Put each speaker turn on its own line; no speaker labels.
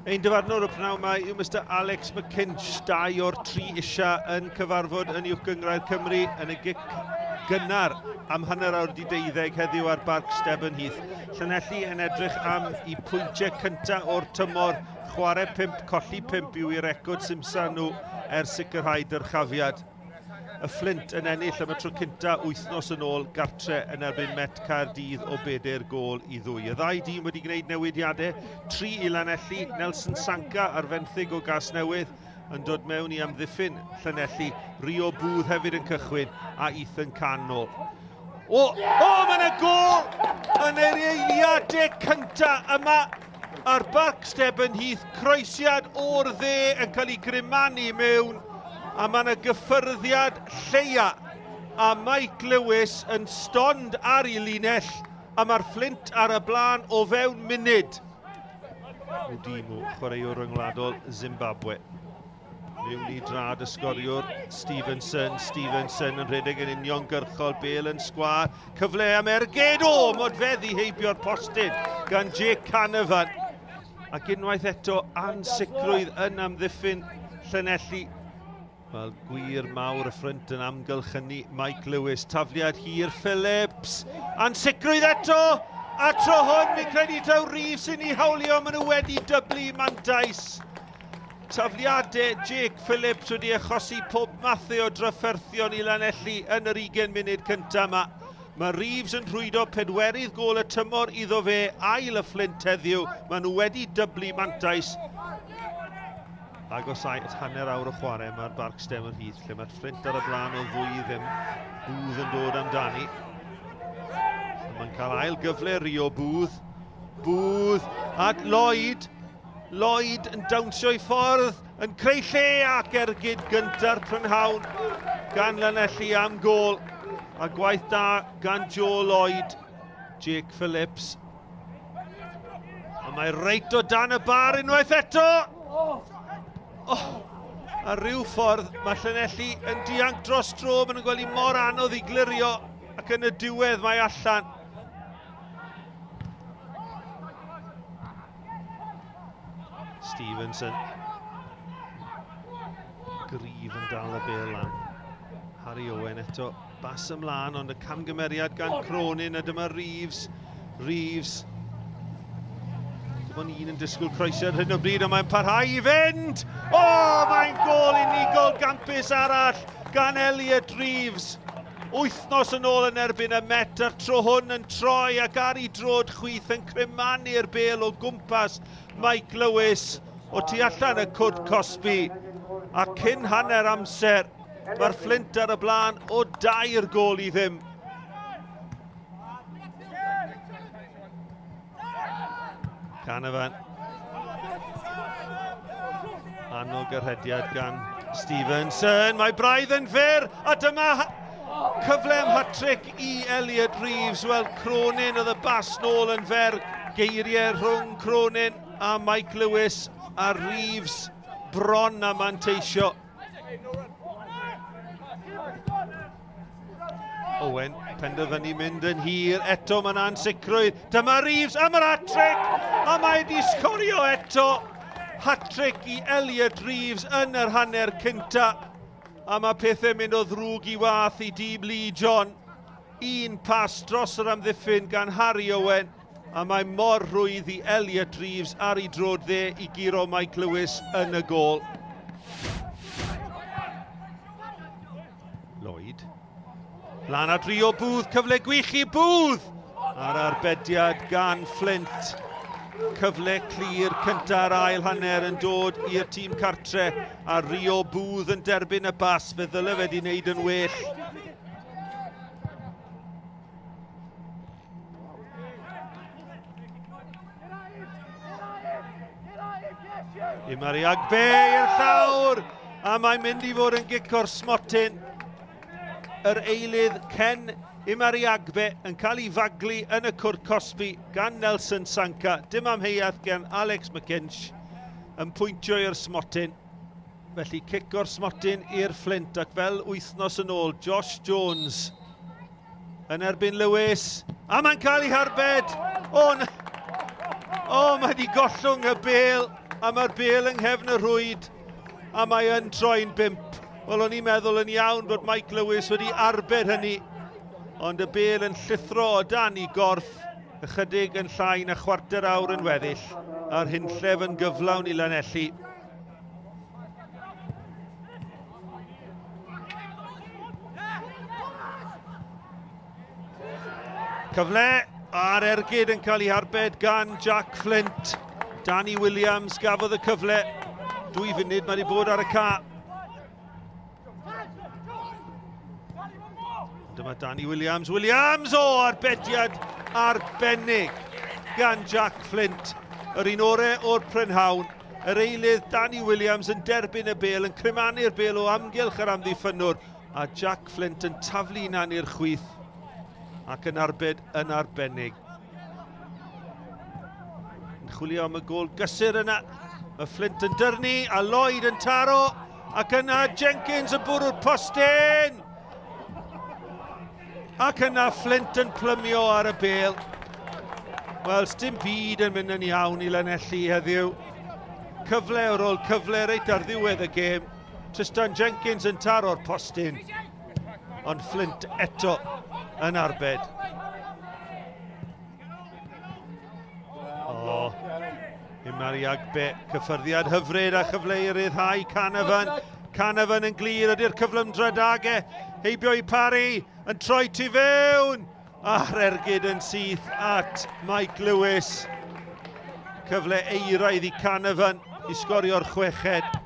Ein dyfarnwr y pnawn yma yw Mr Alex McKinch, 2 o'r 3 isha yn cyfarfod yn Uwch Gynghrair Cymru yn y gic gynnar am 12:30 heddiw ar Barc Stebonheath. Llanelli yn edrych am i pwyntiau cyntaf o'r tymor, chwarae 5, colli 5 yw i record simsan nhw er sicrhau dyrchafiad. Y Fflint yn ennill am y tro cynta wythnos yn ôl gartre yn erbyn Met Caerdydd o 4 gôl i 2. Y ddau dîm wedi gwneud newidiadau, 3 i Lanelli, Nelson Sanka ar fenthyg o Gasnewydd yn dod mewn i amddiffyn Llanelli, Rio Booth hefyd yn cychwyn a Ethan Can nôl. O, o, mae yna gôl yn yr eiliadau cynta yma ar Barc Stebonheath, croesiad o'r dde yn cael ei grimanu mewn, a mae yna gyffyrddiad lleia, a Mike Lewis yn stond ar ei linell, a mae'r Fflint ar y blaen o fewn munud. Mudimu, chwaraewr rhyngwladol Zimbabwe. Mewn i drad y sgoriwr Stevenson, Stevenson yn rhedeg yn uniongyrchol, Bale yn sgwâr, cyfle am ergyd, o, modfeddi heibio'r postyn gan Jake Canavan. Ac unwaith eto, ansicrwydd yn amddiffyn Llanelli. Wel, gwir mawr y ffrynt yn amgylchynu Mike Lewis, tafliad hir Phillips, ansicrwydd eto, a tro hwn fi'n credu taw Reeves sy'n ei hawlio, maen nhw wedi dyblu mantais. Tafliadau Jake Phillips wedi achosi pob mathau o drafferthion i Lanelli yn yr 20 munud cyntaf yma. Mae Reeves yn rhwydo pedwerydd gôl y tymor iddo fe, ail y Fflint heddiw. Maen nhw wedi dyblu mantais. Agosau at hanner awr o chwarae mae'r Barc Stebonheath, lle mae'r Fflint ar y blaen o 2-0. Booth yn dod amdani. Mae'n cael ail gyfle Rio Booth. Booth at Lloyd. Lloyd yn dawnsio i ffordd, yn creu lle ac ergyd gynta'r prynhawn gan Lanelli am gôl. A gwaith da gan Joe Lloyd, Jake Phillips. A mae reit o dan y bar unwaith eto. Oh, a rhyw ffordd mae Llanelli yn dianc dros dro, maen nhw'n gweld i mor anodd i glirio ac yn y diwedd mae allan. Stevenson. Gryf yn dal y bêl lan. Harry Owen eto, bas ymlaen, ond y camgymeriad gan Cronin, a dyma Reeves. Reeves. Dim ond un yn disgwyl croesiad hyn o bryd, ond mae'n parhau i fynd! O, oh, mae'n gôl unigol gampus arall gan Elliot Reeves. Wythnos yn ôl yn erbyn y Met, a'r tro hwn yn troi ac ar ei drod chwith yn crymanu'r bêl o gwmpas Mike Lewis o tu allan y cwrt cosbi. A cyn hanner amser, mae'r Fflint ar y blaen o 3 gôl i ddim. Canavan. Annog y rhediad gan Stevenson. Mae braidd yn fyr, a dyma cyfle am hat-trick i Elliot Reeves. Wel, Cronin oedd y bas nôl yn fer. Geiriau rhwng Cronin a Mike Lewis a Reeves bron a manteisio. Owen penderfynu mynd yn hir, eto mae'n ansicrwydd. Dyma Reeves am yr hat-trick, a mae wedi sgorio eto. Hat-trick i Elliot Reeves yn yr hanner cynta. A mae pethau'n mynd o ddrwg i wath i dîm Lee John. Un pas dros yr amddiffyn gan Harry Owen, a mae mor rhwydd i Elliot Reeves ar ei drod dde i guro Mike Lewis yn y gôl. Lloyd. Lan at Rio Booth, cyfle gwych i Booth! A'r arbediad gan Flint. Cyfle clir cynta'r ail hanner yn dod i'r tîm cartre a Rio Booth yn derbyn y bas, fe ddyle fe wedi wneud yn well. Imari Agbe i'r llawr, a mae'n mynd i fod yn gic o'r smotyn. Yr eilydd Ken Imari Agbe yn cael ei faglu yn y cwrt cosbi gan Nelson Sanka. Dim amheuaeth gan Alex McKinch yn pwyntio i'r smotyn. Felly cic o'r smotyn i'r Fflint, ac fel wythnos yn ôl, Josh Jones yn erbyn Lewis, a mae'n cael ei harbed! O, o mae wedi gollwng y bêl. A mae'r bel yng nghefn y rhwyd, a mae yn troi'n bimp. Wel, o'n i'n meddwl yn iawn bod Mike Lewis wedi arbed hynny, ond y bel yn llithro o dan i gorff, ychydig yn llai na chwarter awr yn weddill, a'r hunllef yn gyflawn i Lanelli. Cyfle a'r ergyd yn cael ei harbed gan Jack Flint. Danny Williams gafodd y cyfle. Dwy funud mae wedi bod ar y ca. Dyma Danny Williams. Williams! O, arbediad arbennig gan Jack Flint. Yr un ore o'r prynhawn. Yr eilydd Danny Williams yn derbyn y bel, yn crymanu'r bel o amgylch yr amddiffynnwr. A Jack Flint yn taflu hunan i'r chwith ac yn arbed yn arbennig. Yn chwilio am y gol gysur yna. Mae Flint yn dyrnu a Lloyd yn taro ac yna Jenkins yn bwrw'r postyn. Ac yna Flint yn plymio ar y bel. Wel, dim byd yn mynd yn iawn i Lanelli heddiw. Cyfle ar ôl cyfle reit ar ddiwedd y gêm. Tristan Jenkins yn taro'r postyn, ond Flint eto yn arbed. O, Imari Agbe, cyffyrddiad hyfryd a chyfle i ryddhau Canavan. Canavan yn glir ydy'r cyflymdra dage, heibio i Parry, yn troi tu fewn, a'r ergyd yn syth at Mike Lewis. Cyfle eiraidd i Canavan i sgorio'r chweched.